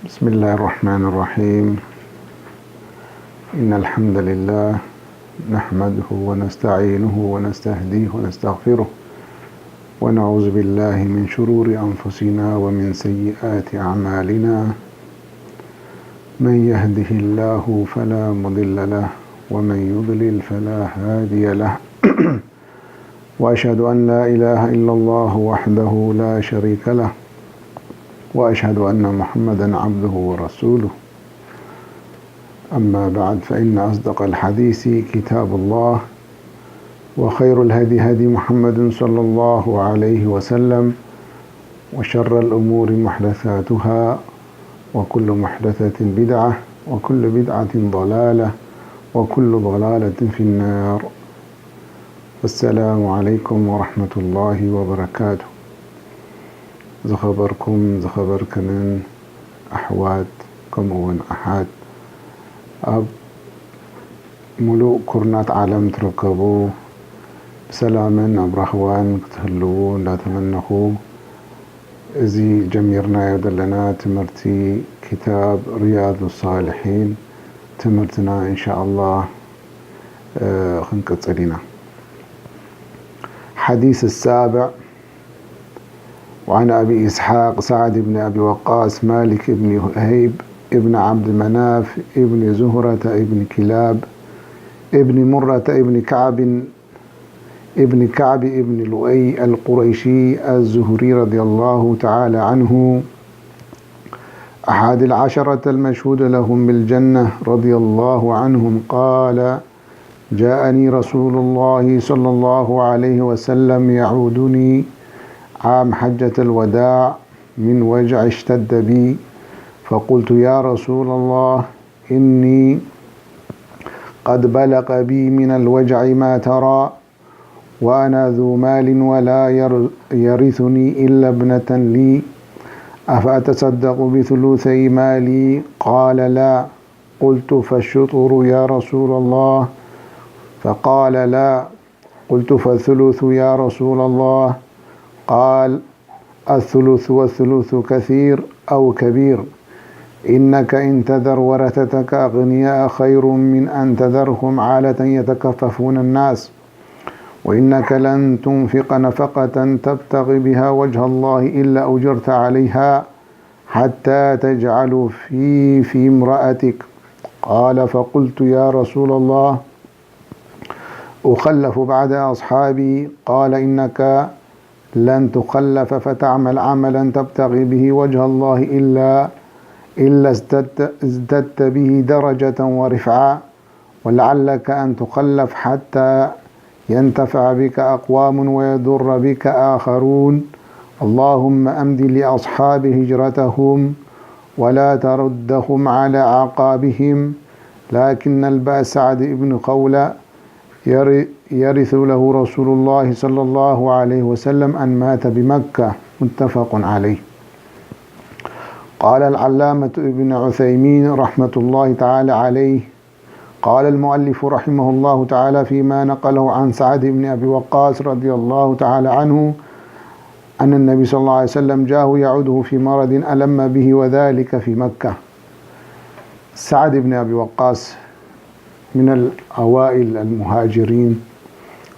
بسم الله الرحمن الرحيم. إن الحمد لله نحمده ونستعينه ونستهديه ونستغفره، ونعوذ بالله من شرور أنفسنا ومن سيئات أعمالنا. من يهده الله فلا مضل له، ومن يضلل فلا هادي له. وأشهد أن لا إله إلا الله وحده لا شريك له، وأشهد أن محمدا عبده ورسوله. أما بعد، فإن أصدق الحديث كتاب الله، وخير الهدي هدي محمد صلى الله عليه وسلم، وشر الأمور محدثاتها، وكل محدثة بدعة، وكل بدعة ضلالة، وكل ضلالة في النار. السلام عليكم ورحمة الله وبركاته. ዝኸበርኩም ዝኸበርክንን ኣሕዋት ከምኡ እውን ኣሓት ኣብ ሙሉእ ኩርናት ዓለም ትርከቡ ብሰላምን ኣብ ራህዋን ክትህልዉ እንዳተመነኹ፣ እዚ ጀሚርናዮ ዘለና ትምህርቲ ኪታብ ሪያዱ ሳሊሒን ትምህርትና እንሻ ኣላህ ክንቅጽል ኢና። ሓዲስ ሳብዕ وعن أبي إسحاق سعد بن أبي وقاص مالك بن وهيب ابن عبد مناف ابن زهرة ابن كلاب ابن مرة ابن كعب ابن كعب ابن لؤي القريشي الزهري رضي الله تعالى عنه، أحد العشرة المشهود لهم بالجنة، رضي الله عنهم، قال: جاءني رسول الله صلى الله عليه وسلم يعودني عام حجة الوداع من وجع اشتد بي، فقلت: يا رسول الله، إني قد بلغ بي من الوجع ما ترى، وأنا ذو مال ولا ير-، يرثني إلا ابنة لي، أفأتصدق بثلثي مالي؟ قال: لا. قلت: فالشطر يا رسول الله؟ فقال: لا. قلت: فالثلث يا رسول الله؟ قال: الثلث والثلث كثير أو كبير، إنك إن تذر ورثتك أغنياء خير من أن تذرهم عالة يتكففون الناس، وإنك لن تنفق نفقة تبتغي بها وجه الله إلا أجرت عليها حتى تجعل في، في امرأتك. قال: فقلت: يا رسول الله، أخلف بعد أصحابي؟ قال: إنك لن تخلف فتعمل عملا تبتغي به وجه الله إلا، إلا ازددت، ازددت به درجة ورفعة، ولعلك أن تخلف حتى ينتفع بك أقوام ويضر بك آخرون. اللهم أمد لأصحاب هجرتهم ولا تردهم على أعقابهم. لكن البأس سعد بن خولة ير-، يرث له رسول الله صلى الله عليه وسلم أن مات بمكة. متفق عليه. قال العلامة ابن عثيمين رحمة الله تعالى عليه: قال المؤلف رحمه الله تعالى فيما نقله عن سعد بن أبي وقاص رضي الله تعالى عنه أن النبي صلى الله عليه وسلم جاءه يعوده في مرض ألم به، وذلك في مكة. سعد بن أبي وقاص من الأوائل المهاجرين،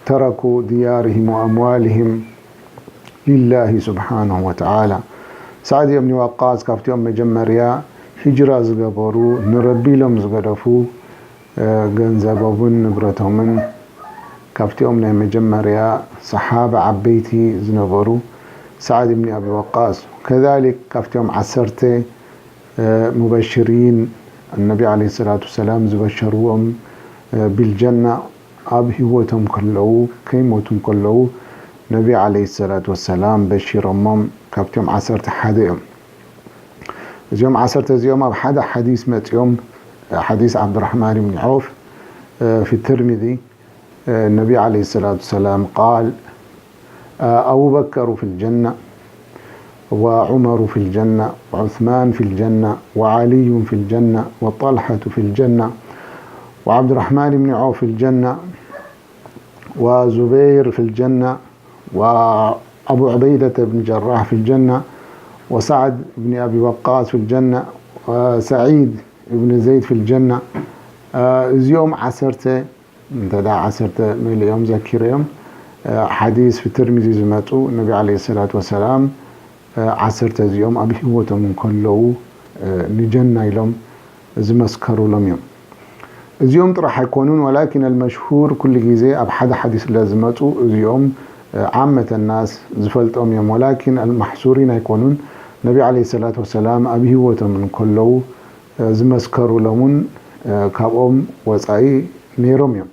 تركوا ديارهم وأموالهم لله سبحانه وتعالى. سعد بن وقاص ካብቲኦም መጀመርያ ሂጅራ ዝገበሩ፣ ንረቢ ኢሎም ዝገደፉ፣ እ፣ ገንዘቦምን ንብረቶምን ካብቲኦም ናይ መጀመርያ ሰሓባ ዓበይቲ ዝነበሩ ሳዕድ ብን ኣቢ ወቃስ፣ ከዛሊክ ካብቲኦም ዓሰርተ፣ እ፣ ሙበሽሪን፣ ነቢ ዓለይሂ ሰላቱ ወሰላም ዝበሸርዎም፣ እ፣ ቢልጀና ኣብ ህይወቶም ከለዉ፣ ከይሞቱ ከለዉ፣ ነቢ ዓለይሂ ሰላቱ ወሰላም በሺሮሞም፣ ካብቲኦም ዓሰርተ ሓደ እዮም። እዚኦም ዓሰርተ እዚኦም ኣብ ሓደ ሓዲስ መጺኦም፣ ሓዲስ ዓብዱራሕማን ብን ዐውፍ፣ እ፣ ፊ ትርሚዚ፣ እ፣ ነቢ ዓለይሂ ሰላቱ ወሰላም ቃል፣ እ፣ أبو بكر في الجنة، وعمر في الجنة، وعثمان في الجنة، وعلي في الجنة، وطلحة في الجنة، وعبد الرحمن بن عوف في الجنة، وزبير في الجنة، وأبو عبيدة بن جراح في الجنة، وسعد بن أبي وقاص في الجنة، ሰዒድ እብን ዘይድ ፊል ጀና። እዚኦም ዓሰርተ እንተ ደኣ ዓሰርተ መሊኦም ዘኪረዮም። ሓዲስ ፊ ትርሚዚ ዝመጹ ነቢ ዓለይሂ ሰላቱ ወሰላም ዓሰርተ እዚኦም ኣብ ህይወቶም እንከለዉ ንጀና ኢሎም ዝመስከሩሎም እዮም። እዚኦም ጥራሕ ኣይኮኑን፣ ወላኪን ኣልመሽሁር ኩሉ ግዜ ኣብ ሓደ ሓዲስ ስለ ዝመጹ እዚኦም ዓመተ ናስ ዝፈልጦም እዮም። ወላኪን ኣልማሕሱሪን ኣይኮኑን። ነቢ ዓለይሂ ሰላቱ ወሰላም ኣብ ህይወቶም እንከለዉ ዝመስከሩሎምን ካብኦም ወጻኢ ነይሮም እዮም።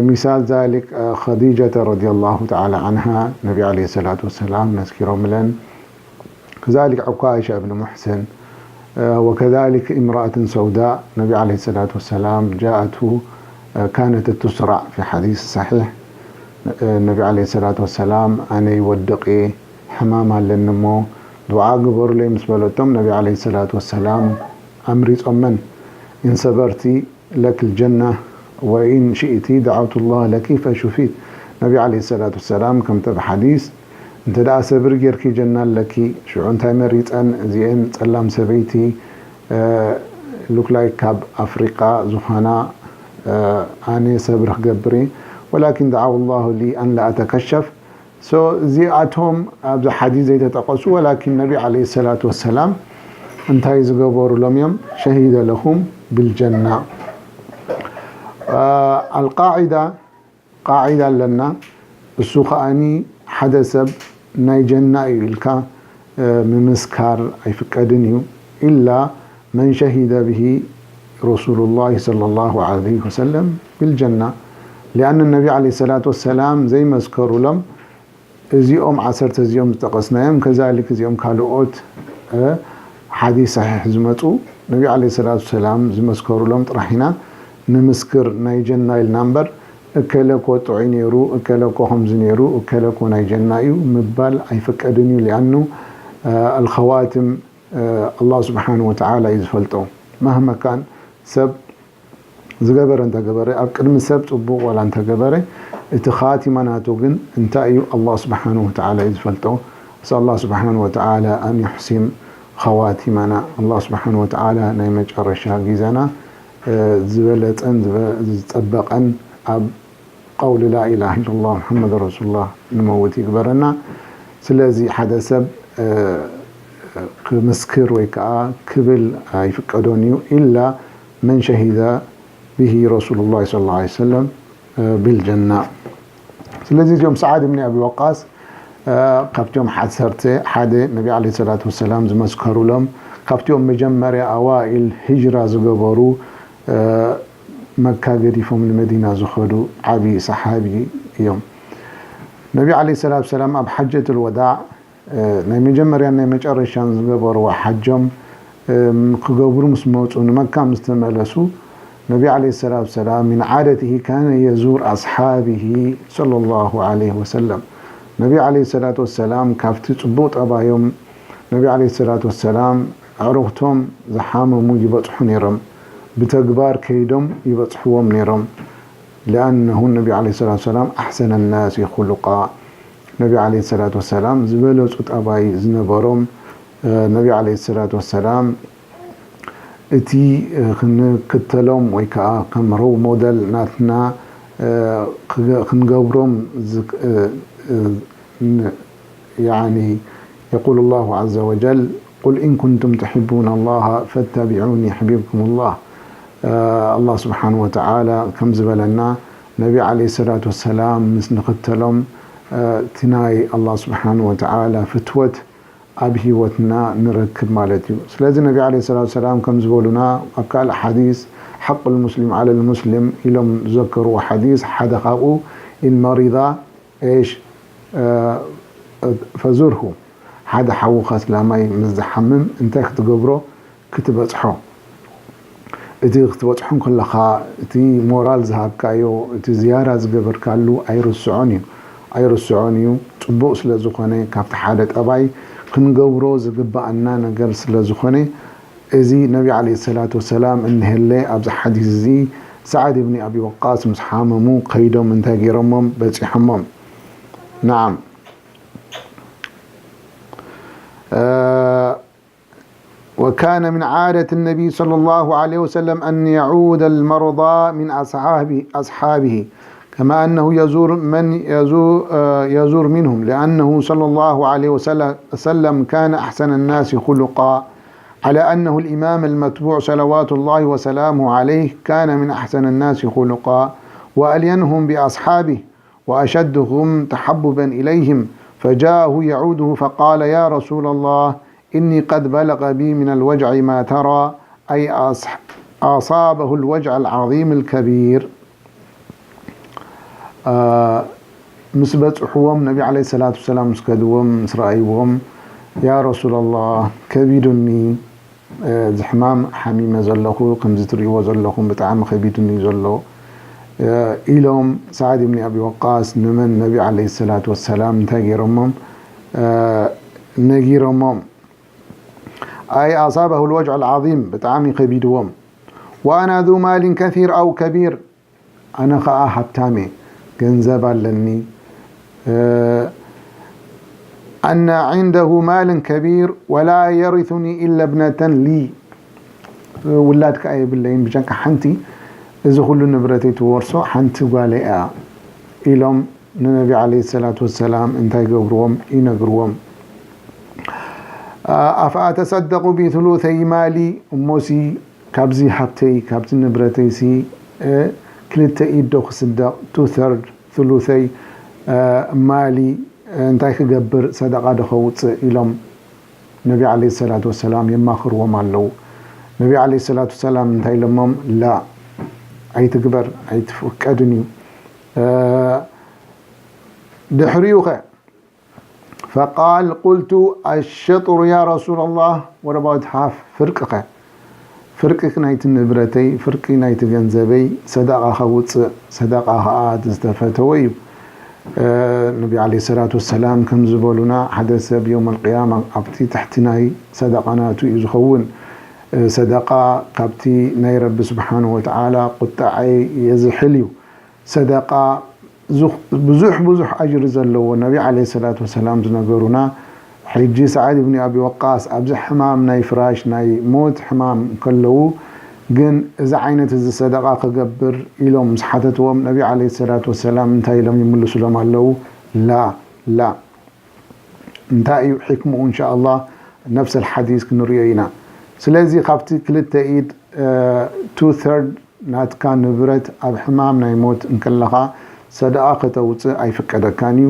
ሚሳል ዛሊክ ኸዲጀተ ረዲየላሁ ተዓላ ዓንሃ ነቢ ዓለይሂ ሰላቱ ወሰላም መስኪሮምለን። ከዛሊክ ዑካሻ እብን ሙሕስን ወከዛሊክ እምራአትን ሰውዳ ነቢ ዓለይሂ ሰላቱ ወሰላም ጃአቱ ካነት ትስራዕ ፊ ሓዲስ ሰሒሕ ነቢ ዓለይሂ ሰላቱ ወሰላም ኣነ ይወድቕ እየ ሕማም ኣለኒ እሞ ዱዓ ግበሩለይ ምስ በለቶም ነቢ ዓለይሂ ሰላቱ ወሰላም ኣምሪጾመን ኢን ሰበርቲ ለክ ልጀና ወኢን ሽእቲ ደዓውቱ ላህ ለኪ ፈሹፊት። ነቢ ዓለይሂ ሰላቱ ወሰላም ከምቲ ኣብ ሓዲስ እንተ ደኣ ሰብሪ ጌርኪ ጀና ኣለኪ። ሽዑ እንታይ መሪጸን እዚኤን ጸላም ሰበይቲ ሉክላይ ካብ ኣፍሪቃ ዝኾና ኣነ ሰብሪ ክገብር እየ ወላኪን ደዓው ላሁ ሊ ኣን ላ ኣተከሸፍ። ሶ እዚኣቶም ኣብዚ ሓዲስ ዘይተጠቐሱ ወላኪን ነቢ ዓለይሂ ሰላቱ ወሰላም እንታይ ዝገበሩሎም እዮም? ሸሂደ ለኹም ብልጀና። ኣልቃዒዳ ቃዒዳ ኣለና። እሱ ከኣኒ ሓደ ሰብ ናይ ጀና እዩ ኢልካ ምምስካር ኣይፍቀድን እዩ። ኢላ መን ሸሂደ ብሂ ረሱሉላሂ ሰለላሁ ዓለይሂ ወሰለም ብልጀና። ሊኣነ ነቢ ዓለይሂ ሰላቱ ወሰላም ዘይመስከሩሎም እዚኦም ዓሰርተ እዚኦም ዝጠቐስናዮም ከዛሊክ እዚኦም ካልኦት ሓዲስ ሰሒሕ ዝመፁ ነቢ ዓለይሂ ሰላቱ ወሰላም ዝመስከሩሎም ጥራሕ ኢና ንምስክር ናይ ጀና ኢልና እምበር እከለ እኮ ጥዑይ ነይሩ እከለ እኮ ከምዚ ነይሩ እከለ እኮ ናይ ጀና እዩ ምባል ኣይፍቀድን እዩ። ሊኣኑ ኣልኸዋትም ኣላህ ስብሓን ወተዓላ እዩ ዝፈልጦ። መህመካን ሰብ ዝገበረ እንተገበረ ኣብ ቅድሚ ሰብ ፅቡቕ ዋላ እንተገበረ እቲ ኻቲማ ናቱ ግን እንታይ እዩ ኣላህ ስብሓን ወተዓላ እዩ ዝፈልጦ። ኣስኣል ኣላህ ስብሓን ወተዓላ ኣን ዩሕሲን ኸዋቲመና። ኣላህ ስብሓን ወተዓላ ናይ መጨረሻ ጊዘና ዝበለፀን ዝፀበቐን ኣብ ቀውሊ ላኢላሃ ኢለላህ ሙሐመድ ረሱሉላህ ንመውት ይግበረና። ስለዚ ሓደ ሰብ ክምስክር ወይ ከዓ ክብል ኣይፍቀዶን እዩ ኢላ መን ሸሂደ ብሂ ረሱሉላህ ሰለላሁ ዐለይሂ ወሰለም ቢልጀና። ስለዚ እዚኦም ሰዓድ እብኒ ኣቢ ወቃስ ካብቲኦም ዓሰርተ ሓደ ነቢ ዓለይሂ ሰላቱ ወሰላም ዝመስከሩሎም ካብቲኦም መጀመርያ ኣዋኢል ሂጅራ ዝገበሩ መካ ገዲፎም ንመዲና ዝኸዱ ዓቢ ሰሓቢ እዮም። ነቢ ዓለይሂ ሰላቱ ወሰላም ኣብ ሓጀቱል ወዳዕ ናይ መጀመርያን ናይ መጨረሻን ዝገበርዎ ሓጆም ክገብሩ ምስ መፁ ንመካ ምስ ተመለሱ ነቢ ዓለይሂ ሰላቱ ወሰላም ሚን ዓደትሂ ካነ የዙር ኣስሓብሂ ሰለላሁ ዓለይሂ ወሰለም። ነቢ ዓለይሂ ሰላቱ ወሰላም ካብቲ ፅቡቕ ጠባዮም ነቢ ዓለይሂ ሰላቱ ወሰላም ኣዕሩኽቶም ዝሓመሙ ይበፅሑ ነይሮም። ብተግባር ከይዶም ይበፅሕዎም ነይሮም። ሊኣነሁ ነቢ ዓለይሂ ሰላቱ ወሰላም ኣሕሰነ ናሲ ኹሉቃ ነቢ ዓለይሂ ሰላቱ ወሰላም ዝበለፁ ጠባይ ዝነበሮም ነቢ ዓለይሂ ሰላቱ ወሰላም እቲ ክንክተሎም ወይ ከዓ ከም ሮል ሞደል ናትና ክንገብሮም يعني يقول الله عز وجل قل إن كنتم تحبون الله فاتبعوني يحببكم الله. ኣላህ ስብሓን ወተዓላ ከም ዝበለና ነቢ ዓለይሂ ሰላቱ ወሰላም ምስ ንኽተሎም እቲ ናይ ኣላህ ስብሓን ወተዓላ ፍትወት ኣብ ህይወትና ንረክብ ማለት እዩ። ስለዚ ነቢ ዓለይሂ ሰላቱ ወሰላም ከም ዝበሉና ኣብ ካልእ ሓዲስ ሓቁል ሙስሊም ዓለል ሙስሊም ኢሎም ዝዘከርዎ ሓዲስ ሓደ ካብኡ ኢን መሪዳ ኤሽ ፈዙርሁ ሓደ ሓውኻ እስላማይ ምስ ዝሓምም እንታይ ክትገብሮ ክትበፅሖ እቲ ክትበፅሖ ከለኻ እቲ ሞራል ዝሃብካዮ እቲ ዝያራ ዝገበርካሉ ኣይርስዖን እዩ ኣይርስዖን እዩ ፅቡቕ ስለ ዝኾነ ካብቲ ሓደ ጠባይ ክንገብሮ ዝግባኣና ነገር ስለ ዝኾነ እዚ ነቢ ዓለይሂ ሰላቱ ወሰላም እንሄለ ኣብዚ ሓዲስ እዚ ሰዓድ ብኒ ኣቢ ወቃስ ምስ ሓመሙ ከይዶም እንታይ ገይሮሞም በፂሖሞም ናዓም وكان من عادة النبي صلى الله عليه وسلم أن يعود المرضى من أصحابه، أصحابه، كما أنه يزور من يزو-، آه، يزور منهم، لأنه صلى الله عليه وسلم كان أحسن الناس خلقا، على أنه الإمام المتبوع صلوات الله وسلامه عليه كان من أحسن الناس خلقا وألينهم بأصحابه وأشدهم تحببا إليهم، فجاءه يعوده فقال: يا رسول الله، إني قد بلغ بي من الوجع ما ترى، أي أص-، أصابه الوجع العظيم الكبير. آه، ምስ በጽሕዎም፣ ነቢ ዓለይሂ ሰላቱ ወሰላም ምስ ከድዎም፣ ምስ ረኣይዎም፣ ያ ረሱላላህ፣ ከቢዱኒ፣ እዚ ሕማም ሓሚመ ዘለኹ፣ ከምዚ ትርእይዎ ዘለኹም ብጣዕሚ ከቢዱኒ እዩ ዘሎ፣ ኢሎም ሳዕድ ብኒ ኣቢ ወቃስ ንመን፣ ነቢ ዓለይሂ ሰላቱ ወሰላም እንታይ ገይሮሞም? ነጊሮሞም። ኣይ ኣሳበሁ ልወጅዕ ልዓዚም፣ ብጣዕሚ ከቢድዎም። ወኣና ዙ ማሊን ከሲር ኣው ከቢር፣ ኣነ ኸኣ ሃብታም እየ፣ ገንዘብ ኣለኒ። ኣነ ዒንደሁ ማልን ከቢር ወላ የሪሱኒ ኢለ እብነተን ሊ፣ ውላድ ከኣ የብለይን፣ ብጀካ ሓንቲ እዚ ኩሉ ንብረተይ ትወርሶ ሓንቲ ጓለይ እያ፣ ኢሎም ንነቢ ዓለይሂ ሰላቱ ወሰላም እንታይ ገብርዎም? ይነግርዎም። ኣፈኣተሰደቁ ቢትሉተይ ማሊ፣ እሞሲ ካብዚ ሃብተይ፣ ካብዚ ንብረተይሲ፣ እ፣ ክልተ ኢድ ዶ ክስደቕ? ቱ ተርድ፣ ትሉተይ፣ እ፣ ማሊ፣ እ፣ እንታይ ክገብር፣ ሰደቓ ዶ ከውፅእ? ኢሎም ነቢ ዓለይሂ ሰላቱ ወሰላም የማኽርዎም ኣለዉ። ነቢ ዓለይሂ ሰላቱ ወሰላም እንታይ ኢሎሞም? ላ፣ ኣይትግበር፣ ኣይትፍቀድን እዩ። እ፣ ድሕሪኡ ኸ? ፈቃል ቁልቱ ኣሸጥሩ ያ ረሱላላህ፣ what about half? ፍርቂ ኸ? ፍርቂ ናይቲ ንብረተይ፣ ፍርቂ ናይቲ ገንዘበይ ሰደቓ ከውፅእ፣ ሰደቓ ኸኣ እቲ ዝተፈተወ እዩ። እ፣ ነቢ ዓለይሂ ሰላቱ ወሰላም ከም ዝበሉና፣ ሓደ ሰብ የውመል ቅያማ ኣብቲ ትሕቲ ናይ ሰደቓ ናቱ እዩ ዝኸውን። እ፣ ሰደቓ ካብቲ ናይ ረቢ ስብሓንሁ ወተዓላ ቁጣዐ የዝሕል እዩ። ሰደቓ ዙ-፣ ብዙሕ፣ ብዙሕ ኣጅሪ ዘለዎ ነቢ ዓለይሂ ሰላቱ ወሰላም ዝነገሩና። ሕጂ ሰዓድ ብኒ ኣቢ ወቃስ ኣብዚ ሕማም ናይ ፍራሽ፣ ናይ ሞት ሕማም ከለዉ፣ ግን እዚ ዓይነት እዚ ሰደቓ ክገብር ኢሎም ምስ ሓተትዎም፣ ነቢ ዓለይሂ ሰላቱ ወሰላም እንታይ ኢሎም ይምልሱሎም ኣለዉ? ላ፣ ላ። እንታይ እዩ ሕክምኡ? እንሻ ኣላህ ነፍሰል ሓዲስ ክንሪኦ ኢና። ስለዚ ካብቲ ክልተ ኢድ፣ እ፣ ቱ ተርድ ናትካ ንብረት ኣብ ሕማም ናይ ሞት እንከለኻ ሰደቓ ከተውፅእ ኣይፍቀደካን እዩ።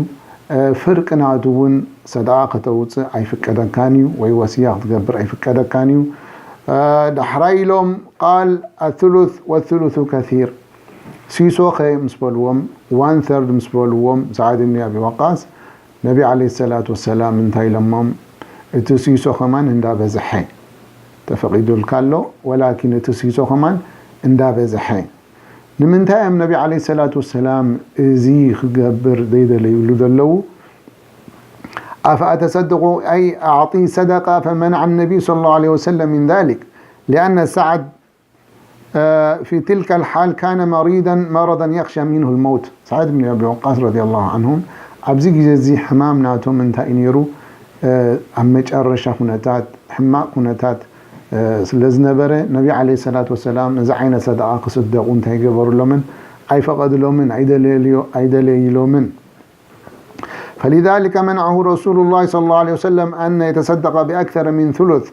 እ፣ ፍርቂ ናቱ እውን ሰደቓ ከተውፅእ ኣይፍቀደካን እዩ፣ ወይ ወስያ ክትገብር ኣይፍቀደካን እዩ። እ፣ ዳሕራይ ኢሎም ቃል ኣትሉት ወትሉቱ ከሲር፣ ሲሶ ኸ ምስ በልዎም፣ ዋን ተርድ ምስ በልዎም፣ ሰዓድ ብኒ ኣቢ ወቃስ፣ ነቢ ዓለይሂ ሰላቱ ወሰላም እንታይ ኢሎሞም? እቲ ሲሶ ኸማን እንዳበዝሐ ተፈቒዱልካ ኣሎ፣ ወላኪን እቲ ሲሶ ኸማን እንዳበዝሐ። ንምንታይ እዮም ነቢ ዓለይሂ ሰላቱ ወሰላም እዚ ክገብር ዘይደለዩሉ ዘለዉ? ኣፈኣተሰድቁ ኣይ ኣዕጢ ሰደቃ ፈመንዐ ነቢዩ ሰለላሁ ዐለይሂ ወሰለም ሚን ዛሊክ ሊአነ ሰዕድ ፊ ትልከ ልሓል ካነ መሪደን መረደን የኽሸ ሚንሁ ልመውት። ሰዓድ ብን ኣቢ ወቃስ ረዲየላሁ ዐንሁም ኣብዚ ግዜ እዚ ሕማም ናቶም እንታይ እዩ ነይሩ? ኣብ መጨረሻ ኩነታት፣ ሕማቕ ኩነታት ስለ ዝነበረ፣ ነቢ ዓለይሂ ሰላቱ ወሰላም ነዚ ዓይነት ሰደቓ ክስደቑ እንታይ ገበሩሎምን? ኣይፈቐድሎምን፣ ኣይደለየልዮ-፣ ኣይደለይሎምን። فلذلك منعه رسول الله صلى الله عليه وسلم أن يتصدق بأكثر من ثلث،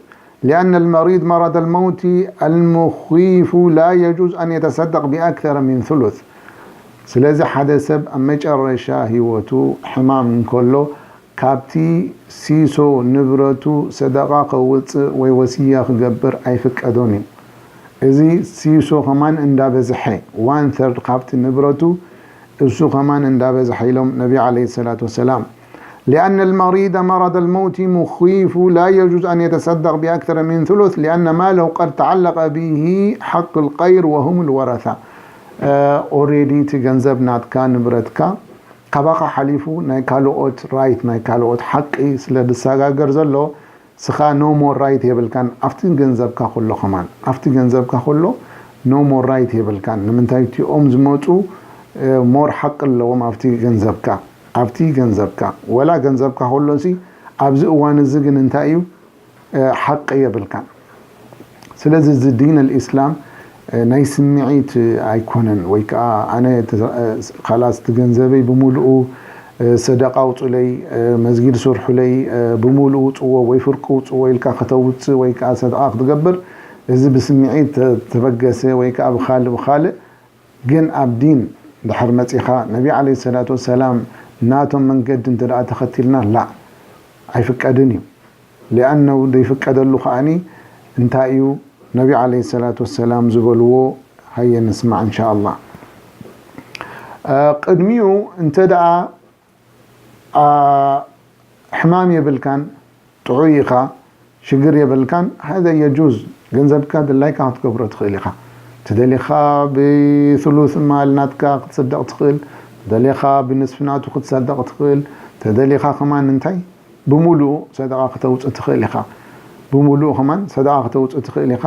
لأن المريض مرض الموت المخيف لا يجوز أن يتصدق بأكثر من ثلث. ስለዚ ሓደ ሰብ ኣብ መጨረሻ ህይወቱ ሕማም እንከሎ ካብቲ ሲሶ ንብረቱ ሰደቓ ከውፅእ ወይ ወስያ ክገብር ኣይፍቀዶን እዩ። እዚ ሲሶ ከማን እንዳበዝሐ፣ ዋን ተርድ ካብቲ ንብረቱ እሱ ከማን እንዳበዝሐ ኢሎም ነቢ ዓለይሂ ሰላቱ ወሰላም። لأن المريض مرض الموت مخيف لا يجوز أن يتصدق بأكثر من ثلث لأن ماله قد تعلق به حق الغير وهم الورثة. ኦሬዲ እቲ ገንዘብ ናትካ፣ ንብረትካ ካባኻ ሓሊፉ ናይ ካልኦት ራይት፣ ናይ ካልኦት ሓቂ ስለ ዝሰጋገር ዘሎ፣ ስኻ ኖ ሞር ራይት የብልካን ኣብቲ ገንዘብካ ከሎ። ከማን ኣብቲ ገንዘብካ ከሎ ኖ ሞር ራይት የብልካን። ንምንታይ? እቲኦም ዝመፁ ሞር ሓቂ ኣለዎም ኣብቲ ገንዘብካ፣ ኣብቲ ገንዘብካ። ወላ ገንዘብካ ከሎሲ ኣብዚ እዋን እዚ ግን እንታይ እዩ? ሓቂ የብልካን። ስለዚ እዚ ዲን ኣልኢስላም ናይ ስምዒት ኣይኮነን። ወይ ከዓ ኣነ ካላስ እቲ ገንዘበይ ብምሉኡ ሰደቃ ኣውፁለይ፣ መስጊድ ስርሑለይ፣ ብምሉኡ ውፅዎ ወይ ፍርቂ ውፅዎ ኢልካ ከተውፅእ ወይ ከዓ ሰደቃ ክትገብር፣ እዚ ብስምዒት ተበገሰ ወይ ከዓ ብካልእ ብካልእ ግን ኣብ ዲን ድሕር መፂኻ ነቢ ዓለይሂ ሰላቱ ወሰላም ናቶም መንገዲ እንተ ደኣ ተኸቲልና ላእ ኣይፍቀድን እዩ። ሊኣነው ዘይፍቀደሉ ከኣኒ እንታይ እዩ? ነቢ ዓለይሂ ሰላቱ ወሰላም ዝበልዎ ሃየ ንስማዕ እንሻ ኣላህ። ቅድሚኡ እንተ ደኣ ሕማም የብልካን፣ ጥዑይ ኢኻ፣ ሽግር የብልካን፣ ሃደ የጁዝ፣ ገንዘብካ ድላይካ ክትገብሮ ትኽእል ኢኻ። ተደሊኻ ብስሉስ ማል ናትካ ክትሰደቕ ትኽእል፣ ተደሊኻ ብንስፊ ናቱ ክትሰደቕ ትኽእል፣ ተደሊኻ ከማን እንታይ ብምሉኡ ሰደቓ ከተውፅእ ትኽእል ኢኻ። ብምሉኡ ከማን ሰደቓ ከተውፅእ ትኽእል ኢኻ።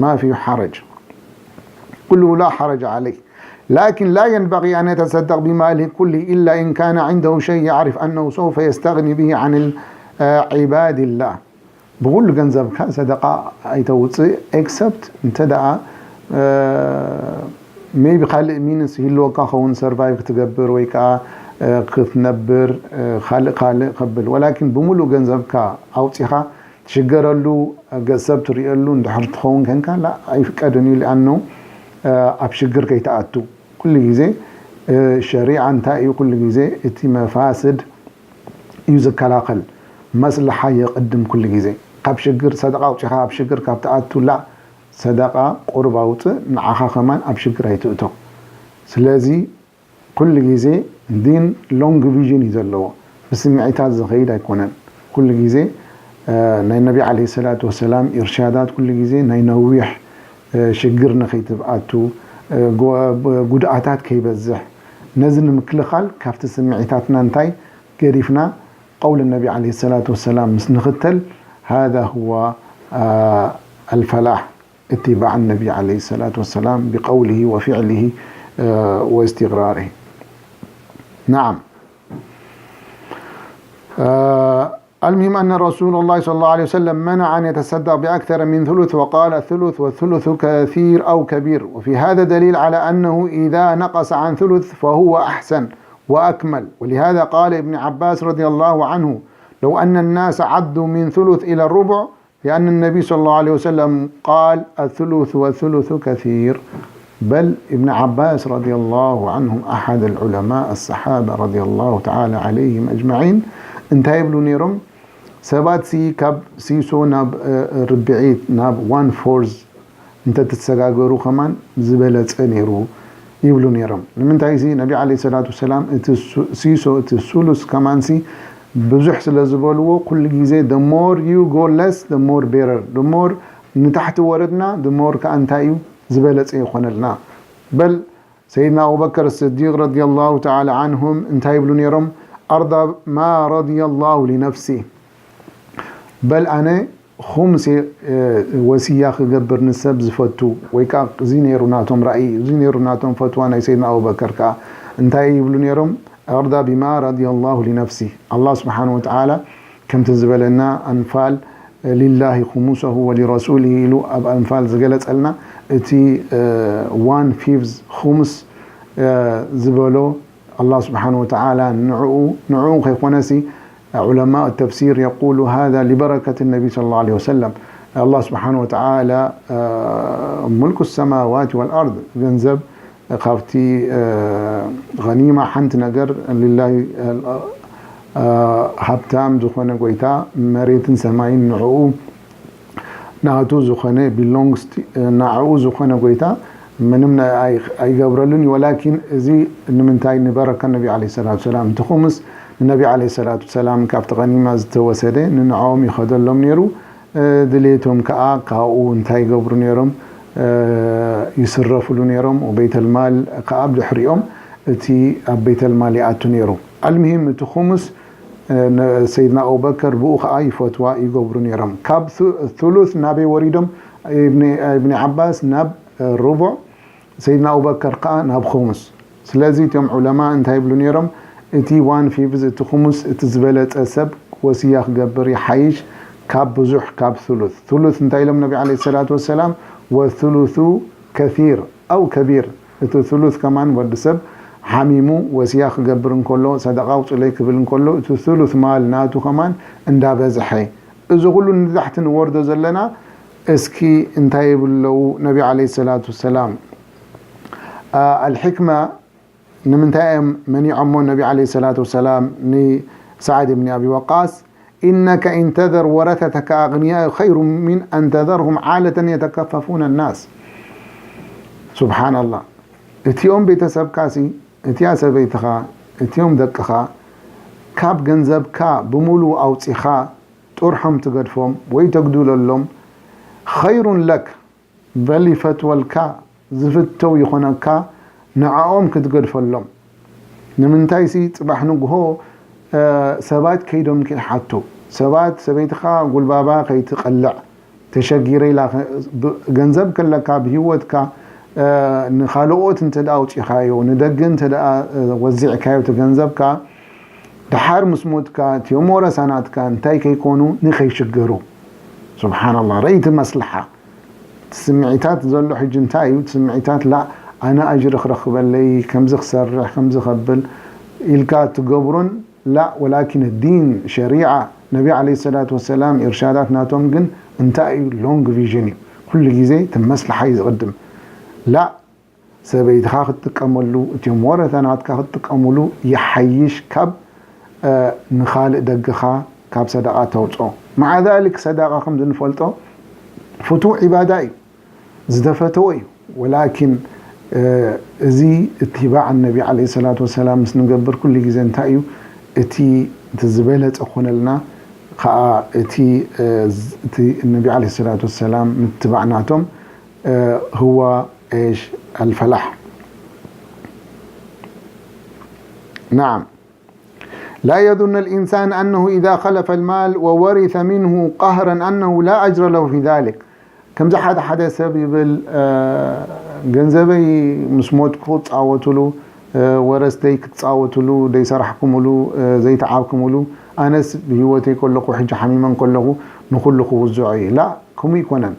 ማፊ ሓረጅ። كله لا حرج عليه، لكن لا ينبغي أن يتصدق بماله كله إلا إن كان عنده شيء يعرف أنه سوف يستغني به عن عباد الله. ብኩሉ ገንዘብካ ሰደቃ ኣይተውፅእ፣ except እንተ ደኣ maybe ካልእ ሚንስ ይህልወካ ኸውን፣ ሰርቫይቭ ክትገብር ወይ ከዓ ክትነብር፣ ካልእ ካልእ ከብል፣ ወላኪን ብምሉእ ገንዘብካ ኣውፂኻ ትሽገረሉ፣ ገንዘብ ትርእየሉ እንድሕር ትኸውን ከንካ ላ ኣይፍቀድን እዩ። ሊኣኑ ኣብ ሽግር ከይትኣቱ ኩሉ ግዜ ሸሪዓ እንታይ እዩ? ኩሉ ግዜ እቲ መፋስድ እዩ ዝከላኸል፣ መስልሓ የቕድም ኩሉ ግዜ። ካብ ሽግር ሰደቃ ኣውፂኻ ኣብ ሽግር ካብ ትኣቱ ላ ሰደቃ ቁርብ ኣውፅእ፣ ንዓኻ ከማን ኣብ ሽግር ኣይትእቶ። ስለዚ ኩሉ ግዜ ዲን ሎንግ ቪዥን እዩ ዘለዎ። ብስምዒታት ዝኸይድ ኣይኮነን። ኩሉ ግዜ ናይ ነቢ ዓለይሂ ሰላቱ ወሰላም ኢርሻዳት ኩሉ ግዜ ናይ ነዊሕ ሽግር ንኸይትብኣቱ፣ ጉድኣታት ከይበዝሕ፣ ነዚ ንምክልኻል ካብቲ ስምዒታትና እንታይ ገዲፍና ቀውል ነቢ ዓለይሂ ሰላቱ ወሰላም ምስ ንኽተል ሃዛ ሁወ ኣልፈላሕ። اتباع النبي عليه الصلاة والسلام بقوله وفعله واستقراره. نعم. المهم أن رسول الله صلى الله عليه وسلم منع أن يتصدق بأكثر من ثلث، وقال: الثلث والثلث كثير أو كبير، وفي هذا دليل على أنه إذا نقص عن ثلث فهو أحسن وأكمل. ولهذا قال ابن عباس رضي الله عنه: لو أن الناس عدوا من ثلث إلى الربع، لأن النبي صلى الله عليه وسلم قال: الثلث والثلث كثير. بل ابن عباس رضي الله عنهم أحد العلماء الصحابة رضي الله تعالى عليهم أجمعين، እንታይ ይብሉ ነይሮም? ሰባት ሲ ካብ ሲሶ ናብ ርብዒት፣ ናብ ዋን ፎርዝ እንተ ትሰጋገሩ ከማን ዝበለፀ ነይሩ ይብሉ ነይሮም። ንምንታይ ሲ ነቢ ዓለይሂ ሰላቱ ወሰላም እቲ ሲሶ፣ እቲ ሱሉስ ከማን ሲ ብዙሕ ስለ ዝበልዎ ኩሉ ግዜ the more you go less the more better፣ the more ንታሕቲ ወረድና the more ከዓ እንታይ እዩ ዝበለፀ ይኾነልና። በል ሰይድና ኣቡበከር ስዲቅ ረዲየላሁ ተዓላ ዓንሁም እንታይ ይብሉ ነይሮም? ኣርዳ ማ ረዲየላሁ ሊነፍሲ። በል ኣነ ኹምስ ወስያ ክገብር ንሰብ ዝፈቱ፣ ወይ ከዓ እዚ ነይሩ ናቶም ራእይ፣ እዚ ነይሩ ናቶም ፈትዋ ናይ ሰይድና ኣቡበከር ከዓ እንታይ ይብሉ ነይሮም? ኣርዳ ቢማ ረዲየላሁ ሊነፍሲ። ኣላህ ስብሓን ወተዓላ ከምቲ ዝበለና ኣንፋል ሊላሂ ኹሙሰሁ ወሊረሱሊሂ ኢሉ ኣብ ኣንፋል ዝገለጸልና እቲ ዋን ፊፍዝ ኹሙስ ዝበሎ ኣላህ ስብሓን ወተዓላ ንዕኡ ንዕኡ ከይኮነሲ ዑለማء التفسير يقول هذا لبركة النبي صلى الله عليه وسلم. الله سبحانه وتعالى ملك السماوات والأرض ገንዘብ ካብቲ غنيمة ሓንቲ ነገር ሊላሂ ሃብታም ዝኾነ ጎይታ መሬትን ሰማይን ንዕኡ ናቱ ዝኾነ belongs ንዕኡ ዝኾነ ጎይታ ምንም ኣይገብረሉን እዩ። ወላኪን እዚ ንምንታይ ንበረካ ነቢ ዓለይሂ ሰላቱ ሰላም እቲ ኹምስ ንነቢ ዓለይሂ ሰላቱ ሰላም ካብቲ غنيمة ዝተወሰደ ንንዕኦም ይኸደሎም ነይሩ። ድሌቶም ከዓ ካብኡ እንታይ ይገብሩ ነይሮም? ይስረፍሉ ነይሮም። ወበይተልማል ከዓ ብድሕሪኦም እቲ ኣብ ቤተልማል ይኣቱ ነይሩ። ኣልምሂም እቲ ኹሙስ ሰይድና ኣቡበከር ብኡ ከዓ ይፈትዋ ይገብሩ ነይሮም። ካብ ثلث ናበይ ወሪዶም? እብኒ ዓባስ ናብ ሩቡዕ፣ ሰይድና ኣቡበከር ከዓ ናብ ኹሙስ። ስለዚ እቶም ዑለማ እንታይ ይብሉ ነይሮም? እቲ ዋን ፊፍዝ፣ እቲ ኹሙስ፣ እቲ ዝበለፀ ሰብ ወስያ ክገብር ይሓይሽ፣ ካብ ብዙሕ፣ ካብ ثلث። ثلث እንታይ ኢሎም ነቢ ዓለይሂ ሰላቱ ወሰላም? وثلث كثير أو كبير። እቲ ثلث ከማን ወዲ ሰብ ሓሚሙ ወሲያ ክገብር እንከሎ፣ ሰደቃ ኣውፅለይ ክብል እንከሎ፣ እቲ ثلث ማል ናቱ ከማን እንዳበዝሐ፣ እዚ ኩሉ ንታሕቲ ንወርዶ ዘለና፣ እስኪ እንታይ ይብሉ ኣለዉ ነቢ ዓለይሂ ሰላቱ ወሰላም? አ፣ ኣልሕክማ ንምንታይ እዮም መኒዖሞ ነቢ ዓለይሂ ሰላቱ ወሰላም ንሳዕድ ብን ኣቢ ወቃስ? إنك إن تذر ورثتك أغنياء خير من أن تذرهم عالة يتكففون الناس. ሱብሓነላህ። እቲኦም ቤተሰብካሲ፣ እቲያ ሰበይትኻ፣ እቲኦም ደቅኻ ካብ ገንዘብካ ብምሉኡ ኣውጺኻ ጥርሖም ትገድፎም ወይ ተጉድለሎም፣ خير لك፣ በል ይፈትወልካ፣ ዝፍተው ይኾነካ ንዕኦም ክትገድፈሎም። ንምንታይሲ ጽባሕ ንግሆ፣ እ፣ ሰባት ከይዶም ከይሓቱ፣ ሰባት ሰበይትኻ ጉልባባ ከይትቐልዕ፣ ተሸጊረ ኢላ ኸ-፣ ብ-፣ ገንዘብ ከለካ ብህይወትካ፣ እ፣ ንኻልኦት እንተ ደኣ ኣውጺኻዮ፣ ንደገ እንተ ደኣ፣ እ፣ ወዚዕካዮ እቲ ገንዘብካ፣ ደሓር ምስ ሞትካ እቲኦም ወረሳ ናትካ እንታይ ከይኮኑ ንኸይሽገሩ። ሱብሓነላህ፣ ረእይቲ መስልሓ። እቲ ስምዒታት ዘሎ ሕጂ እንታይ እዩ? እቲ ስምዒታት ላ፣ ኣነ ኣጅሪ ክረኽበለይ፣ ከምዚ ክሰርሕ፣ ከምዚ ከብል ኢልካ ትገብሮን ላ፣ ወላኪን ዲን፣ ሸሪዓ፣ ነቢ ዓለይሂ ሰላቱ ወሰላም ኢርሻዳት ናቶም ግን እንታይ እዩ? ሎንግ ቪዥን እዩ። ኩሉ ግዜ እቲ መስልሓ እዩ ዝቕድም። ላ፣ ሰበይትኻ ክትጥቀመሉ፣ እቲኦም ወረታ ናትካ ክትጥቀሙሉ ይሓይሽ ካብ፣ እ፣ ንኻልእ ደገኻ ካብ ሰደቓ ተውፅኦ። መዓ ዛሊክ ሰደቓ ከምዚ ንፈልጦ ፍቱው ዒባዳ እዩ፣ ዝተፈተወ እዩ። ወላኪን፣ እ፣ እዚ እትባዕ ነቢ ዓለይሂ ሰላቱ ወሰላም ምስ ንገብር ኩሉ ግዜ እንታይ እዩ እቲ፣ እቲ ዝበለፀ ኮነልና ከዓ እቲ፣ እ፣ ዝ-፣ እቲ ነቢ ዓለይሂ ሰላቱ ወሰላም ምትባዕ ናቶም، آه، هو إيش؟ الفلاح. نعم. لا يظن الإنسان أنه إذا خلف المال وورث منه قهرا أنه لا أجر له في ذلك. ከምዚ ሓደ ሓደ ሰብ ይብል፣ እ፣ ገንዘበይ ምስ ሞትኩ ክትጻወትሉ፣ እ፣ ወረስተይ ክትጻወትሉ፣ ዘይሰራሕኩምሉ፣ እ፣ ዘይተዓብኩምሉ፣ ኣነስ ብህይወተይ ከለኹ፣ ሕጂ ሓሚመን ከለኹ ንኹሉ ክውዝዖ እየ። ላ፣ ከምኡ ኣይኮነን።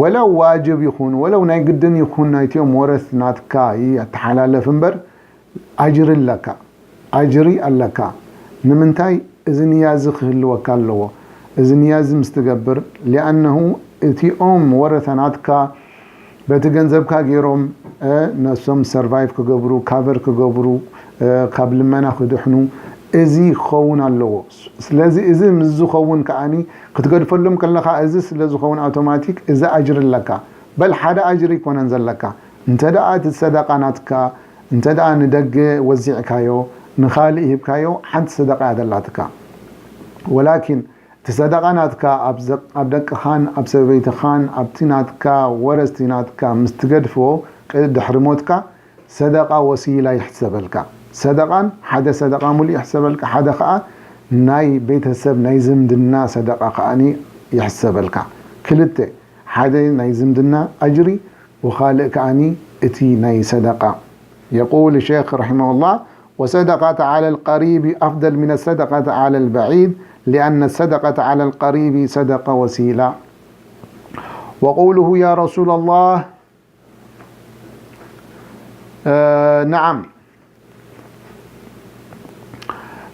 ወለው ዋጅብ ይኹን፣ ወለው ናይ ግድን ይኹን፣ ናይቲኦም ወረስ ናትካ ይተሓላለፍ እምበር፣ ኣጅሪ ኣለካ። ኣጅሪ ኣለካ። ንምንታይ? እዚ ንያ እዚ ክህልወካ ኣለዎ። እዚ ንያ እዚ ምስ ትገብር፣ ሊኣነሁ እቲኦም ወረተ ናትካ በቲ ገንዘብካ ገይሮም፣ እ፣ ነብሶም ሰርቫይቭ ክገብሩ፣ ካቨር ክገብሩ፣ እ፣ ካብ ልመና ክድሕኑ፣ እዚ ክኸውን ኣለዎ። ስለዚ እዚ ምስ ዝኸውን ከኣኒ ክትገድፈሎም ከለኻ፣ እዚ ስለ ዝኸውን ኣውቶማቲክ እዚ ኣጅሪ ኣለካ። በል ሓደ ኣጅሪ ኣይኮነን ዘለካ። እንተ ደኣ እቲ ሰደቃ ናትካ፣ እንተ ደኣ ንደገ ወዚዕካዮ፣ ንኻልእ ሂብካዮ፣ ሓንቲ ሰደቃ እያ ዘላትካ። ወላኪን እቲ ሰደቃ ናትካ ኣብ ዘ-፣ ኣብ ደቅኻን ኣብ ሰበይትኻን ኣብቲ ናትካ ወረስቲ ናትካ ምስ ትገድፍዎ፣ ቅ-፣ ድሕሪ ሞትካ፣ ሰደቃ ወሲላ ይሕሰበልካ። ሰደቃን ሓደ ሰደቃ ሙሉእ ይሕሰበልካ፣ ሓደ ኸኣ ናይ ቤተሰብ ናይ ዝምድና ሰደቃ ኸኣኒ ይሕሰበልካ። ክልተ፣ ሓደ ናይ ዝምድና ኣጅሪ፣ ወኻልእ ከኣኒ እቲ ናይ ሰደቃ። يقول الشيخ رحمه الله: وصدقة على القريب أفضل من الصدقة على البعيد، لأن الصدقة على القريب صدقة وسيلة. وقوله: يا رسول الله، آه، نعم،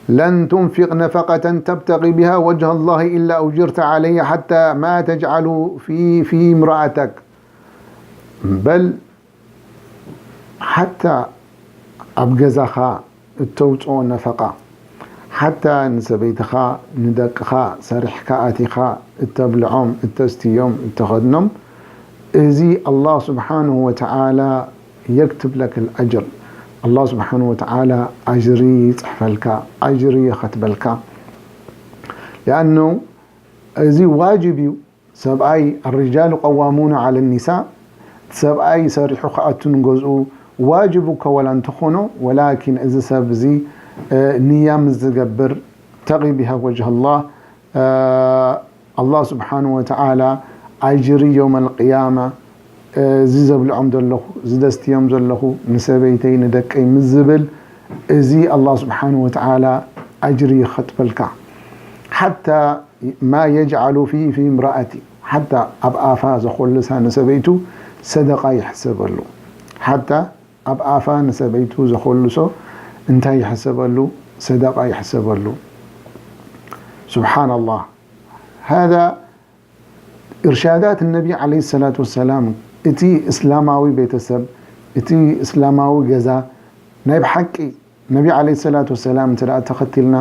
لن تنفق نفقة تبتغي بها وجه الله إلا أجرت عليها حتى ما تجعل في، في امرأتك. بل حتى ኣብ ገዛኻ እተውፅኦ ነፈቃ፣ ሓታ ንሰበይትኻ፣ ንደቅኻ ሰሪሕካ ኣቲኻ እተብልዖም፣ እተስትዮም፣ እተኸድኖም፣ እዚ ኣላህ ስብሓንሁ ወተዓላ የክትብ ለከል ኣጅር። ኣላህ ስብሓንሁ ወተዓላ ኣጅሪ ይፅሕፈልካ፣ ኣጅሪ ይኸትበልካ። ሊኣኑ እዚ ዋጅብ እዩ። ሰብኣይ፣ الرجال قوامون على النساء፣ ሰብኣይ ሰሪሑ ክኣቱ ንገዝኡ ዋጅብ እኮ ወላ እንተኾኖ፣ ወላኪን እዚ ሰብ እዚ፣ እ፣ ንያ ምስ ዝገብር፣ ተቒ ቢሃ ወጅህ ኣላህ፣ እ፣ ኣላህ ስብሓንሁ ወተዓላ ኣጅሪ የውመል ቅያማ፣ እ፣ እዚ ዘብልዖም ዘለኹ፣ እዚ ዘስትዮም ዘለኹ ንሰበይተይ ንደቀይ ምስ ዝብል፣ እዚ ኣላህ ስብሓንሁ ወተዓላ ኣጅሪ ይኸትበልካ። ሓታ ማ የጅዓሉ ፊ ፊ እምረኣቲ ሓታ ኣብ ኣፋ ዘኾልሳ ንሰበይቱ ሰደቃ ይሕሰበሉ። ሓታ ኣብ ኣፋ ንሰበይቱ ዘኾልሶ እንታይ ይሕሰበሉ? ሰደቃ ይሕሰበሉ። ስብሓንላህ። ሃዛ ኢርሻዳት ነቢ ዓለይሂ ሰላቱ ወሰላም። እቲ እስላማዊ ቤተሰብ፣ እቲ እስላማዊ ገዛ ናይ ብሓቂ ነቢ ዓለይሂ ሰላቱ ወሰላም እንተ ደኣ ተኸቲልና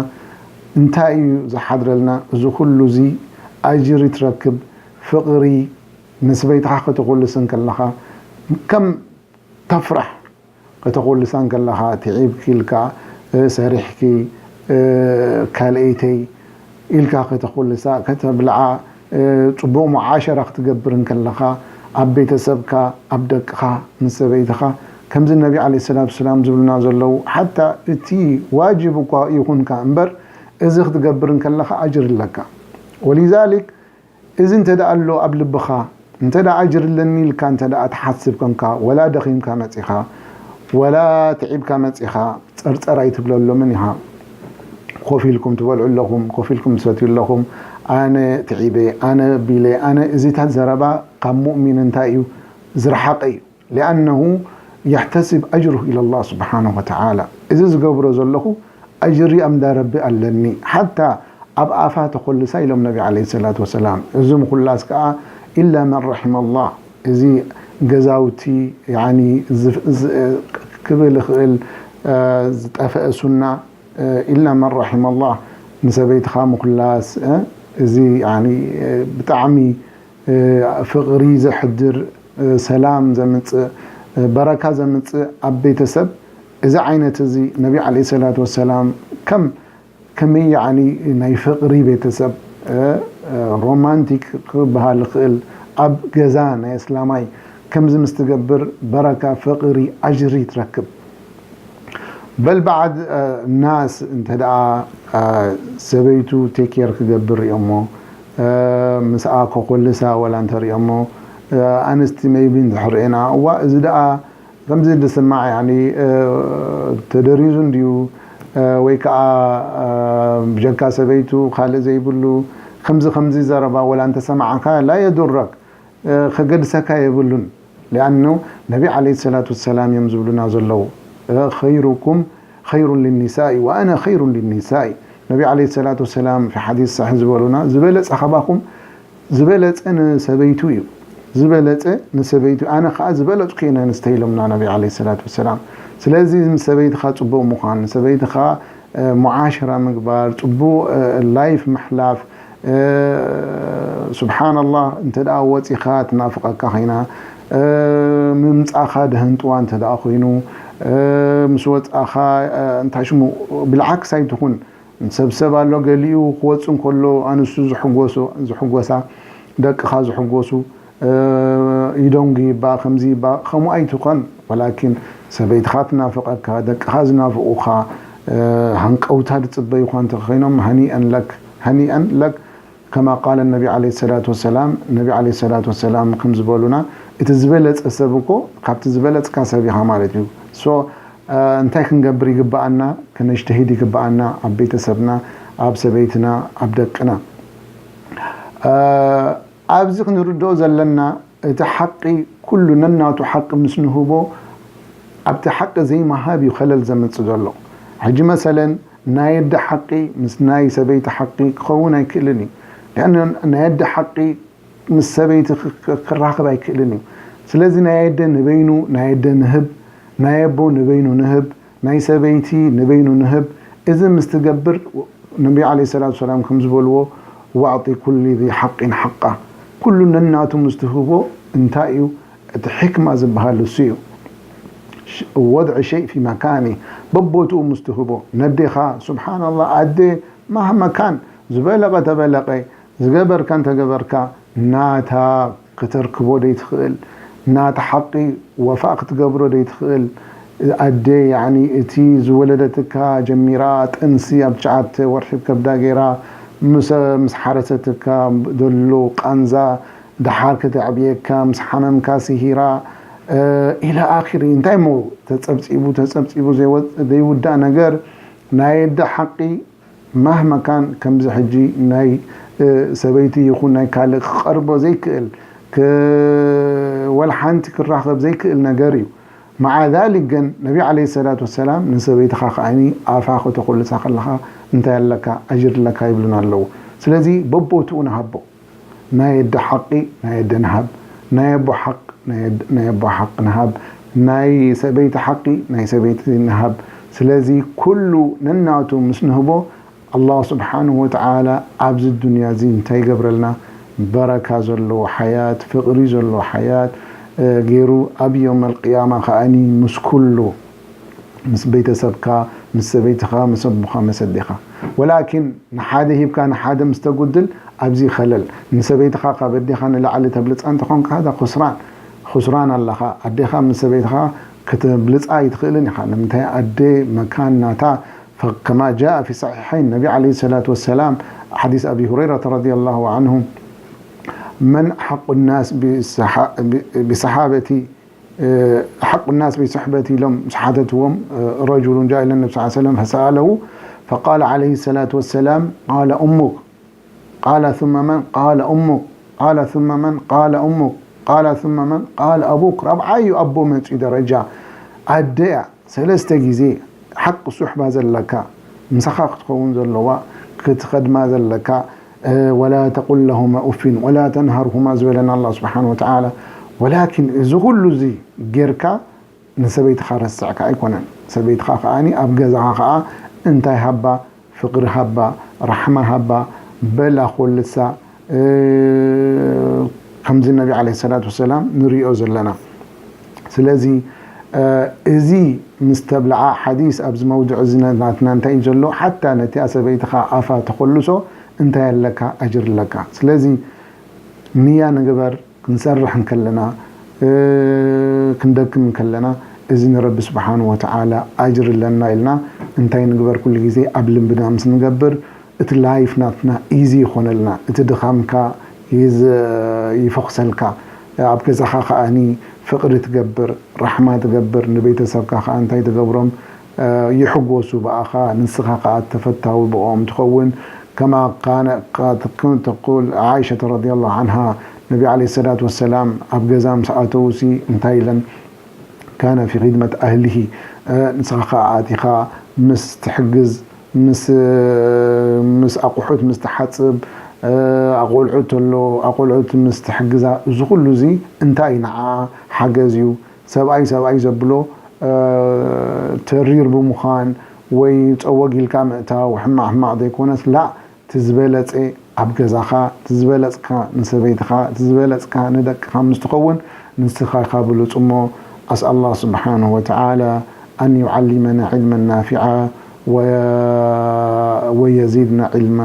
እንታይ እዩ ዝሓድረልና? እዚ ኩሉ እዚ ኣጅሪ ትረክብ። ፍቕሪ፣ ንስበይትኻ ከተኹልስ እንከለኻ ከም ተፍራሕ ከተኹልሳ እንከለኻ፣ ትዒብኪ ኢልካ፣ እ፣ ሰሪሕኪ፣ እ፣ ካልኣይተይ ኢልካ ከተኹልሳ፣ ከተብልዓ፣ እ፣ ጽቡቕ ሙዓሸራ ክትገብር እንከለኻ፣ ኣብ ቤተሰብካ፣ ኣብ ደቅኻ፣ ምስ ሰበይትኻ፣ ከምዚ ነቢ ዓለይሂ ሰላቱ ወሰላም ዝብሉና ዘለዉ፣ ሓታ እቲ ዋጅብ እኳ ይኹንካ እምበር፣ እዚ ክትገብር እንከለኻ ኣጅር ኣለካ። ወሊዛሊክ፣ እዚ እንተ ደኣ ኣሎ ኣብ ልብኻ፣ እንተ ደኣ ኣጅር ኣለኒ ኢልካ እንተ ደኣ ትሓስብ ኮንካ፣ ወላ ደኺምካ መጺኻ፣ ወላ ትዒብካ መጺኻ፣ ጸርጸር ኣይትብለሎምን ኢኻ። ኮፍ ኢልኩም ትበልዑ ኣለኹም፣ ኮፍ ኢልኩም ትሰትዩ ኣለኹም፣ ኣነ ትዒበ፣ ኣነ ቢለ፣ ኣነ፣ እዚታት ዘረባ ካብ ሙእሚን እንታይ እዩ ዝረሓቐ እዩ። ሊኣነሁ የሕተስብ ኣጅሩሁ ኢለላህ ስብሓነሁ ወተዓላ። እዚ ዝገብሮ ዘለኹ ኣጅሪ ኣምዳ ረቢ ኣለኒ። ሓታ ኣብ ኣፋ ተኾልሳ ኢሎም ነቢ ዓለይሂ ሰላቱ ወሰላም። እዚ ምኹላስ ከኣ ኢላ መን ረሒመላህ። እዚ ገዛውቲ፣ ያኒ፣ ዝ-፣ ዝ-፣ ክብል ይኽእል፣ እ፣ ዝጠፍአ ሱና፣ እ፣ ኢላ መን ረሒመላህ። ንሰበይትኻ ምኹላስ፣ እ፣ እዚ፣ ያኒ፣ እ፣ ብጣዕሚ፣ እ፣ ፍቕሪ ዘሕድር፣ እ፣ ሰላም ዘምጽእ፣ እ፣ በረካ ዘምጽእ ኣብ ቤተሰብ፣ እዚ ዓይነት እዚ ነቢ ዓለይሂ ሰላቱ ወሰላም ከም፣ ከመይ ያዕኒ ናይ ፍቕሪ ቤተሰብ፣ እ፣ እ፣ ሮማንቲክ ክበሃል ይኽእል፣ ኣብ ገዛ ናይ እስላማይ ከምዚ ምስ ትገብር በረካ፣ ፍቕሪ፣ ኣጅሪ ትረክብ። በል በዓድ፣ እ፣ ናስ እንተ ደኣ፣ እ፣ ሰበይቱ ቴክ ኬር ክገብር ሪኦሞ፣ እ፣ ምስኣ ኮኮልሳ ወላ እንተ ሪኦሞ፣ እ፣ ኣንስቲ ሜይቢ እንድሕር ሪኤና፣ እዋ፣ እዚ ደኣ ከምዚ ዝስማዕ፣ ያኒ፣ እ፣ ተደሪዙ እንድዩ፣ እ፣ ወይ ከኣ፣ እ፣ ብጀካ ሰበይቱ ካልእ ዘይብሉ፣ ከምዚ፣ ከምዚ ዘረባ ወላ እንተሰማዕካ፣ ላ የዱረክ። እ፣ ከገድሰካ የብሉን። ሊኣኑ ነቢ ዓለይሂ ሰላቱ ወሰላም እዮም ዝብሉና ዘለዉ፣ እ፣ ኸይሩኩም ኸይሩን ሊኒሳኢ ወኣነ ኸይሩን ሊኒሳኢ። ነቢ ዓለይሂ ሰላቱ ወሰላም ፊ ሓዲስ ሰሒሕ ዝበሉና፣ ዝበለጸ ካባኹም ዝበለጸ ንሰበይቱ እዩ። ዝበለጸ ንሰበይቱ፣ ኣነ ኸኣ ዝበለጽኩ እየ ንኣንስተይ ኢሎምና ነቢ ዓለይሂ ሰላቱ ወሰላም። ስለዚ ንሰበይትኻ ጽቡቕ ምዃን፣ ንሰበይትኻ፣ እ፣ ሙዓሸራ ምግባር፣ ጽቡቕ፣ እ፣ ላይፍ ምሕላፍ፣ እ፣ ሱብሓነላህ፣ እንተ ደኣ ወጺኻ ትናፍቐካ ኸይና፣ እ፣ ምምጻኻ ደህንጥዋ እንተ ደኣ ኾይኑ፣ እ፣ ምስ ወጻኻ፣ እ፣ እንታይ ሽሙ፣ ብልዓክስ ኣይትኹን። ሰብ ሰብ ኣሎ፣ ገሊኡ ክወጽእ እንከሎ ኣንስቱ ዝሕጎሶ-፣ ዝሕጎሳ፣ ደቅኻ ዝሕጎሱ፣ እ፣ ይደንጉ ይባ፣ ከምዚ ይባ፣ ከምኡ ኣይትኾን። ወላኪን ሰበይትኻ ትናፍቐካ፣ ደቅኻ ዝናፍቑኻ፣ እ፣ ሃንቀውታ ዝጽበዩኻ እንተ ኾይኖም፣ ሃኒአን ለክ፣ ሃኒአን ለክ። ከማ ቃለ ነቢ ዓለይሂ ሰላቱ ወሰላም፣ ነቢ ዓለይሂ ሰላቱ ወሰላም ከም ዝበሉና፣ እቲ ዝበለጸ ሰብ እኮ ካብቲ ዝበለጽካ ሰብ ኢኻ ማለት እዩ። ሶ፣ እ፣ እንታይ ክንገብር ይግብኣና? ከነጅተሂድ ይግብኣና ኣብ ቤተሰብና፣ ኣብ ሰበይትና፣ ኣብ ደቅና። እ፣ ኣብዚ ክንርድኦ ዘለና፣ እቲ ሓቂ ኩሉ ነናቱ ሓቂ ምስ ንህቦ፣ ኣብቲ ሓቂ ዘይምሃብ እዩ ኸለል ዘምጽእ ዘሎ። ሕጂ መሰለን፣ ናይ ኣደ ሓቂ ምስ ናይ ሰበይቲ ሓቂ ክኸውን ኣይክእልን እዩ። ልኣነ ናይ ኣደ ሓቂ ምስ ሰበይቲ ክ-፣ ክ-፣ ክራኸብ ኣይክእልን እዩ። ስለዚ ናይ ኣደ ንበይኑ ናይ ኣደ ንህብ፣ ናይ ኣቦ ንበይኑ ንህብ፣ ናይ ሰበይቲ ንበይኑ ንህብ። እዚ ምስ ትገብር፣ ነቢ ዓለይሂ ሰላቱ ወሰላም ከም ዝበልዎ፣ "ወኣዕጢ ኩሊ ዚ ሓቂን ሓቃ።" ኩሉ ነናቱ ምስ ትህቦ እንታይ እዩ? እቲ ሕክማ ዝበሃል እሱ እዩ። ሽ-፣ ወድዒ ሸይ ፊ መካኒ፣ በቦትኡ ምስ ትህቦ። ነዴኻ፣ ሱብሓነላህ፣ ኣደ ማህማ ካን ዝበለቐ ተበለቐ፣ ዝገበርካ እንተገበርካ፣ ናታ ክተርክቦ ደይትኽእል፣ ናታ ሓቂ ወፋእ ክትገብሮ ደይትኽእል፣ ኣደ፣ ያዕኒ፣ እቲ ዝወለደትካ ጀሚራ፣ ጥንሲ ኣብ ትሽዓተ ወርሒ ከብዳ ገይራ፣ ምስ፣ ምስ ሓረሰትካ፣ ደሎ ቃንዛ፣ ደሓር ከተዕብየካ፣ ምስ ሓመምካ ስሂራ፣ እ፣ ኢለ ኣኺሪ። እንታይ እሞ ተጸብጺቡ፣ ተጸብጺቡ ዘይወ-፣ ዘይውዳእ ነገር፣ ናይ ኣደ ሓቂ ማህማ ካን ከምዚ ሕጂ ናይ ሰበይቲ ይኹን ናይ ካልእ ክቐርቦ ዘይክእል፣ ክ-፣ ወላ ሓንቲ ክራኸብ ዘይክእል ነገር እዩ። መዓ ዛሊክ ግን ነቢ ዓለይሂ ሰላቱ ወሰላም ንሰበይትኻ ከዓኒ ኣፋ ከተኹልሳ ከለኻ እንታይ ኣለካ? ኣጅር ኣለካ ይብሉና ኣለዉ። ስለዚ በቦትኡ ንሃቦ። ናይ ኣደ ሓቂ ናይ ኣደ ንሃብ፣ ናይ ኣቦ ሓቅ ናይ ኣድ-፣ ናይ ኣቦ ሓቅ ንሃብ፣ ናይ ሰበይቲ ሓቂ ናይ ሰበይቲ ንሃብ። ስለዚ ኩሉ ነናቱ ምስ ንህቦ ኣላህ ስብሓንሁ ወተዓላ ኣብዚ ዱንያ እዚ እንታይ ይገብረልና? በረካ ዘለዎ ሓያት፣ ፍቕሪ ዘለዎ ሓያት፣ እ፣ ገይሩ ኣብ የውመል ቅያማ ከኣኒ ምስ ኩሉ፣ ምስ ቤተሰብካ፣ ምስ ሰበይትኻ፣ ምስ ኣቦኻ፣ ምስ ኣዴኻ። ወላኪን ንሓደ ሂብካ ንሓደ ምስ ተጉድል ኣብዚ ኸለል። ንሰበይትኻ ካብ ኣዴኻ ንላዕሊ ተብልጻ እንተኾንካ፣ ሃዛ ኹስራን፣ ኹስራን ኣለኻ። ኣዴኻ ምስ ሰበይትኻ ክትብልጻ ኣይትኽእልን ኢኻ። ንምንታይ? ኣደ መካን ናታ فكما جاء في الصحيحين، ነቢ ዓለይሂ ሰላቱ ወሰላም፣ ሓዲስ ኣቢ ሁረይረተ ረዲየላሁ ዐንሁ፣ መን ሓቁ ናስ ብሰሓ-፣ ብ-፣ ብሰሓበቲ፣ እ፣ ሓቁ ናስ ብስሕበቲ ኢሎም ምስ ሓተትዎም፣ እ፣ ረጁሉን ጃእ ኢለ ነቢ ሰለላሁ ዐለይሂ ወሰለም ፈሰኣለሁ ፈቃለ ዓለይሂ ሰላቱ ወሰላም ቃለ ኡሙክ ቃለ ثم መን ቃለ ኡሙክ ቃለ ثم መን ቃለ ኡሙክ ቃለ ثم መን ቃለ ኣቡክ። ራብዓዩ ኣቦ መፅኡ ደረጃ ኣደ እያ። ሰለስተ ግዜ ሓቂ ሱሕባ ዘለካ፣ ምሳኻ ክትኸውን ዘለዋ፣ ክትኸድማ ዘለካ፣ እ፣ ወላ ተቁል ለሁማ ኡፊን ወላ ተንሃርሁማ ዝበለና ኣላህ ስብሓን ወተዓላ። ወላኪን እዚ ኩሉ እዚ ጌርካ ንሰበይትኻ ረስዕካ ኣይኮነን። ሰበይትኻ ከኣኒ ኣብ ገዛኻ ከኣ እንታይ ሃባ? ፍቕሪ ሃባ፣ ራሕማ ሃባ፣ በላ ኮልሳ፣ እ፣ ከምዚ ነቢ ዓለይሂ ሰላቱ ወሰላም ንሪኦ ዘለና። ስለዚ፣ እ፣ እዚ ምስ ተብልዓ ሓዲስ ኣብዚ መውድዕ እዚ ናትና እንታይ እዩ ዘሎ? ሓታ ነቲኣ ሰበይትኻ ኣፋ ተኾልሶ እንታይ ኣለካ? ኣጅር ኣለካ። ስለዚ ንያ ንግበር፣ ክንሰርሕ እንከለና፣ እ፣ ክንደክም እንከለና፣ እዚ ንረቢ ስብሓን ወተዓላ ኣጅር ኣለና ኢልና እንታይ ንግበር? ኩሉ ግዜ ኣብ ልምብና ምስ ንገብር፣ እቲ ላይፍ ናትና ኢዚ ይኾነልና። እቲ ድኻምካ ይዝ-፣ ይፈኹሰልካ። ኣብ ገዛኻ ከኣኒ ፍቕሪ ትገብር፣ ራሕማ ትገብር፣ ንቤተሰብካ ከኣ እንታይ ትገብሮም? እ፣ ይሕጎሱ ብኣኻ፣ ንስኻ ከኣ ተፈታዊ ብኦም ትኸውን። ከማ ካነ-፣ ካ-፣ ተኩ-፣ ተቁል ዓኢሸተ ረዲየላሁ ዐንሃ፣ ነቢ ዓለይሂ ሰላቱ ወሰላም ኣብ ገዛ ምስ ኣተዉሲ እንታይ ኢለን? ካነ ፊ ኺድመት ኣህሊሂ፣ እ፣ ንስኻ ከኣ ኣቲኻ ምስ ትሕግዝ፣ ምስ፣ ምስ ኣቑሑት ምስ ትሓጽብ፣ እ፣ ኣቖልዑት ተሎ፣ ኣቖልዑት ምስ ትሕግዛ፣ እዚ ኩሉ እዚ እንታይ እዩ ንዓኣ ሓገዝ እዩ። ሰብኣይ ሰብኣይ ዘብሎ፣ እ፣ ተሪር ብምዃን ወይ ጸወግ ኢልካ ምእታው ሕማቕ ሕማቕ ዘይኮነስ፣ ላእ፣ እቲ ዝበለጸ ኣብ ገዛኻ፣ እቲ ዝበለጽካ ንሰበይትኻ፣ እቲ ዝበለጽካ ንደቅኻ ምስ ትኸውን፣ ንስኻ ኢኻ ብሉጽ እሞ። ኣስኣል ኣላህ ስብሓነሁ ወተዓላ ኣን ዩዓሊመና ዒልመን ናፊዓ ወ-፣ ወየዚድና ዒልማ።